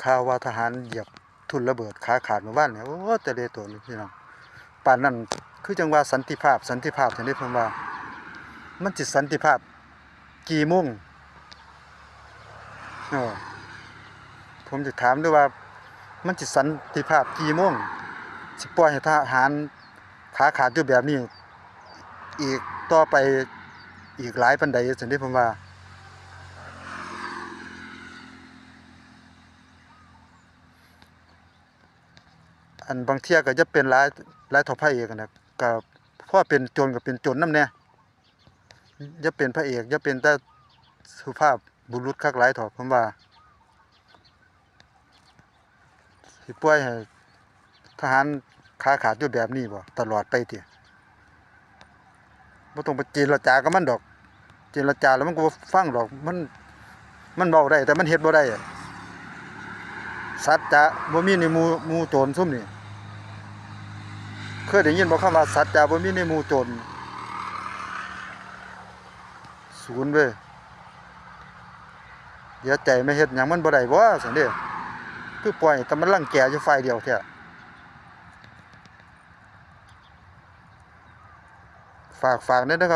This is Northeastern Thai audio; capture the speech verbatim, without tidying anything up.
ข่าวว่าทหารเหยียบทุ่นระเบิดขาขาดเมื่อวานเนี่ย โอ้ แต่เละโตนพี่น้อง ปานนั้นคือจั่งว่าสันติภาพ สันติภาพ จั่งใด๋ ผมว่า มันสิสันติภาพกี่โมง เออ ผมจะถามด้วยว่า มันสิสันติภาพกี่โมง สิปล่อยให้ทหารขาขาดอยู่แบบนี้ อีกต่อไปอีกหลายปานใด๋ จั่งใด๋ ผมว่า อันบางเทื่อก็อย่าเป็นหลาย หลายเท่าพระเอกนะ ก็พอเป็นโจรก็เป็นโจรนำแหน่ อย่าเป็นพระเอก อย่าเป็นแต่สุภาพบุรุษคักหลายเถาะ ผมว่า สิปล่อยให้ทหารขาขาดอยู่แบบนี้บ่ ตลอดไปติ บ่ต้องไปเจรจากับมันดอก เจรจาแล้วมันก็บ่ฟังดอก มัน มันเว้าได้ แต่มันเฮ็ดบ่ได้อะ สัจจะบ่มีในหมู่ หมู่โจรซุมนี้ เคยได้ยินบ่คำว่าสัจจะบ่มีในหมู่โจร ศูนย์เว้ย เสียใจ มาเฮ็ดหยังมันบ่ได้บ่ ซั่นเด้ คือปล่อยแต่มันรังแกอยู่ฝ่ายเดียวแท้ ฝาก ฝากแหน่เด้อครับ